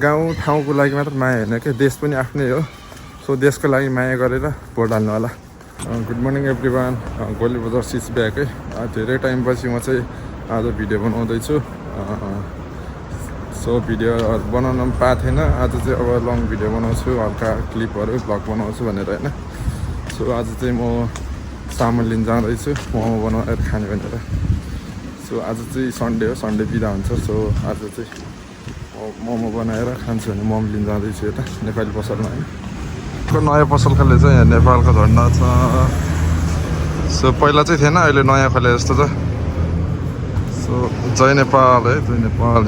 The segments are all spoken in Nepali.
गाउँ ठाउँको लागि मात्र माया होइन क्या, देश पनि आफ्नै हो। सो देशको लागि माया गरेर भोट हाल्नु होला। गुड मर्निङ एभ्रिवान, गोली बजार सिज ब्याक है। धेरै टाइमपछि म चाहिँ आज भिडियो बनाउँदैछु। सो भिडियो बनाउन पनि पाएको थिएन। आज चाहिँ अब लङ भिडियो बनाउँछु, हल्का क्लिपहरू भ्लग बनाउँछु भनेर होइन। सो आज चाहिँ म सामान लिन जाँदैछु मोमो बनाएर खाने भनेर। सो आज चाहिँ सन्डे हो, सन्डे बिदा हुन्छ। सो आज चाहिँ मोमो बनाएर खान्छु भने मोमो लिन जाँदैछु यता नेपाली पसलमा होइन। नयाँ पसलकाले चाहिँ यहाँ नेपालको झन्डा छ। सो पहिला चाहिँ थिएन, अहिले नयाँ खोले जस्तो छ। सो जय नेपाल है, जय नेपाल।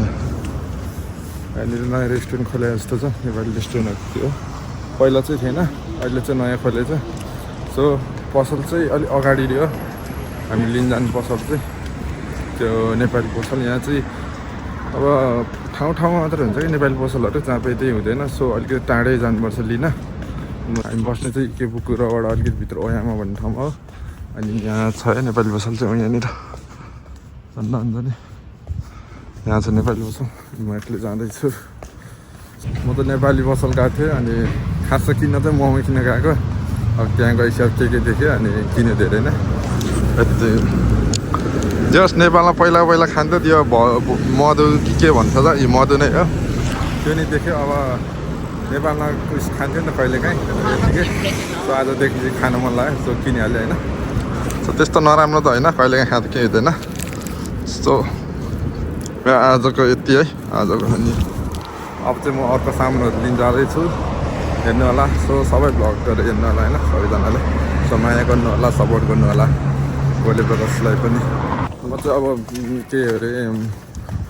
यहाँनिर नयाँ रेस्टुरेन्ट खोले जस्तो छ, नेपाली रेस्टुरेन्टहरू थियो। पहिला चाहिँ थिएन, अहिले चाहिँ नयाँ खोलेछ। सो पसल चाहिँ अलिक अगाडि हो, हामी लिन जाने पसल चाहिँ त्यो नेपाली पसल। यहाँ चाहिँ अब ठाउँमा मात्र हुन्छ कि नेपाली पसलहरू, जहाँ पाइ त्यही हुँदैन। सो अलिकति टाढै जानुपर्छ लिन। हामी बस्ने चाहिँ के बुकुराबाट अलिकति भित्र ओयामा भन्ने ठाउँमा हो। अनि यहाँ छ है नेपाली पसल चाहिँ यहाँनिर झन्डा हुन्छ नि, यहाँ छ नेपाली पसल। म एक्लै जाँदैछु। म त नेपाली पसल गएको थिएँ, अनि खास किन्न चाहिँ मोमो किन्न गएको। अब त्यहाँ गइसक्यो के देख्यो, अनि किन्यो धेरै नै। यति चाहिँ जस नेपालमा पहिला खान्थ्यो त्यो मधु के भन्छ त, यो मधु नै हो। त्यो नि देख्यो। अब नेपालमा उस खान्थ्यो नि त कहिलेकाहीँ, यतिकै। सो आजदेखि चाहिँ खानु मन लाग्यो, सो किनिहाल्यो होइन। सो त्यस्तो नराम्रो त होइन, कहिलेकाहीँ खाँदा केही हुँदैन। सो आजको यति है, आजको। अनि अब चाहिँ म अर्को सामानहरू लिन जाँदैछु, हेर्नु होला। सो सबै भ्लग गरेर हेर्नु होला होइन, सबैजनाले। सो माया गर्नु होला, सपोर्ट गर्नु होला गोली ब्रदर्सलाई पनि। म चाहिँ अब के अरे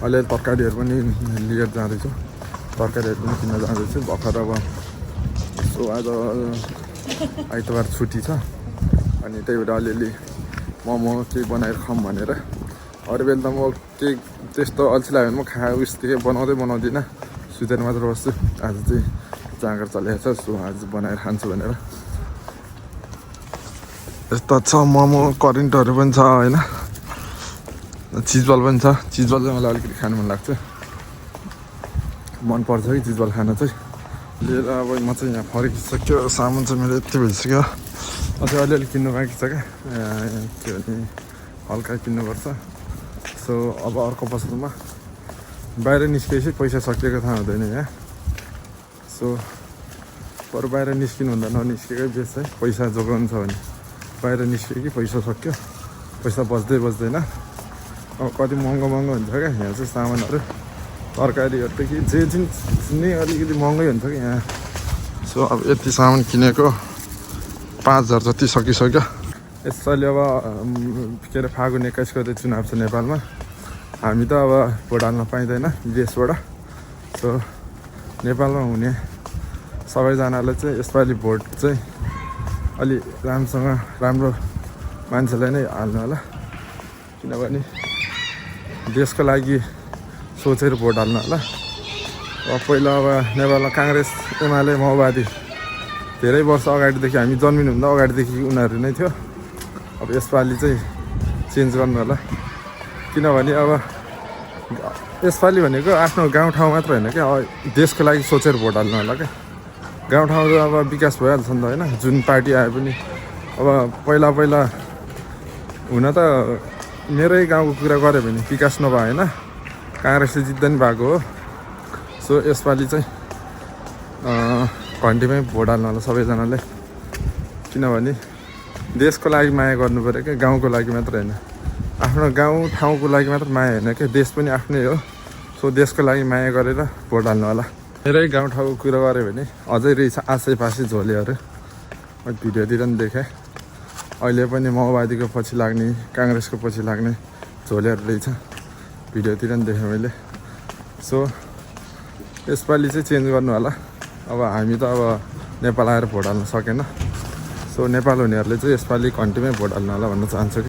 अलिअलि तरकारीहरू पनि लिएर जाँदैछु, तरकारीहरू पनि किन्न जाँदैछु भर्खर। अब सो आज आइतबार छुट्टी छ, अनि त्यही भएर अलिअलि मोमो केही बनाएर खाऊँ भनेर। अरू बेला त म केही त्यस्तो अल्छी लाग्यो भने म उयसदेखि बनाउँदिनँ, सुतेर मात्र बस्छु। आज चाहिँ जाँगर चलेको छ, सो आज बनाएर खान्छु भनेर। यस्तो छ मोमो, करेन्टहरू पनि छ होइन, चिजबल पनि छ। चिजबल चाहिँ मलाई अलिकति खानु मन लाग्छ, मनपर्छ कि चिजबल खान चाहिँ। लिएर अब म चाहिँ यहाँ फर्किसक्यो, सामान चाहिँ मेरो यति भइसक्यो। अझै अलिअलि किन्नु बाँकी छ क्या, के भने हल्का किन्नुपर्छ। सो अब अर्को पसलमा बाहिर निस्केपछि पैसा सकिएको थाहा हुँदैन यहाँ। सो बरु बाहिर निस्किनु हुँदा ननिस्केकै बेस है। पैसा जोगाउनु छ भने बाहिर निस्क्यो कि पैसा सक्यो, पैसा बच्दैन। अब कति महँगो हुन्छ क्या यहाँ चाहिँ सामानहरू, तरकारीहरू कि जे नै अलिकति महँगै हुन्छ कि यहाँ। सो अब यति सामान किनेको 5000 जति सकिसक्यो। यसपालि अब के अरे फागुन 21 गते चुनाव छ नेपालमा। हामी त अब भोट हाल्न पाइँदैन विदेशबाट। सो नेपालमा हुने सबैजनाले चाहिँ यसपालि भोट चाहिँ अलि राम्रो मान्छेलाई नै हाल्नु होला, किनभने देशको लागि सोचेर भोट हाल्नु होला। अब पहिला अब नेपालमा काङ्ग्रेस, एमाले, माओवादी धेरै वर्ष अगाडिदेखि, हामी जन्मिनुभन्दा अगाडिदेखि उनीहरू नै थियो। अब यसपालि चाहिँ चेन्ज गर्नु होला, किनभने अब यसपालि भनेको आफ्नो गाउँठाउँ मात्र होइन क्या, देशको लागि सोचेर भोट हाल्नु होला क्या। गाउँठाउँ त अब विकास भइहाल्छ नि त होइन, जुन पार्टी आए पनि। अब पहिला हुन त मेरै गाउँको कुरा गऱ्यो भने विकास नभए होइन, काङ्ग्रेसले जित्दा नि भएको हो। सो यसपालि चाहिँ घन्टीमै भोट हाल्नु होला सबैजनाले, किनभने देशको लागि माया गर्नु पऱ्यो क्या, गाउँको लागि मात्र होइन। आफ्नो गाउँ ठाउँको लागि मात्र माया होइन क्या, देश पनि आफ्नै हो। सो देशको लागि माया गरेर भोट हाल्नु होला। मेरै गाउँठाउँको कुरा गऱ्यो भने अझै रहेछ आसेपासे झोलेहरू, भिडियोतिर पनि देखेँ। अहिले पनि माओवादीको पछि लाग्ने, काङ्ग्रेसको पछि लाग्ने झोलेहरू रहेछ, भिडियोतिर पनि देखेँ मैले। सो यसपालि चाहिँ चेन्ज गर्नु होला। अब हामी त अब नेपाल आएर भोट हाल्न सकेन। सो नेपाल हुनेहरूले चाहिँ यसपालि घन्टीमै भोट हाल्नु होला भन्न चाहन्छु।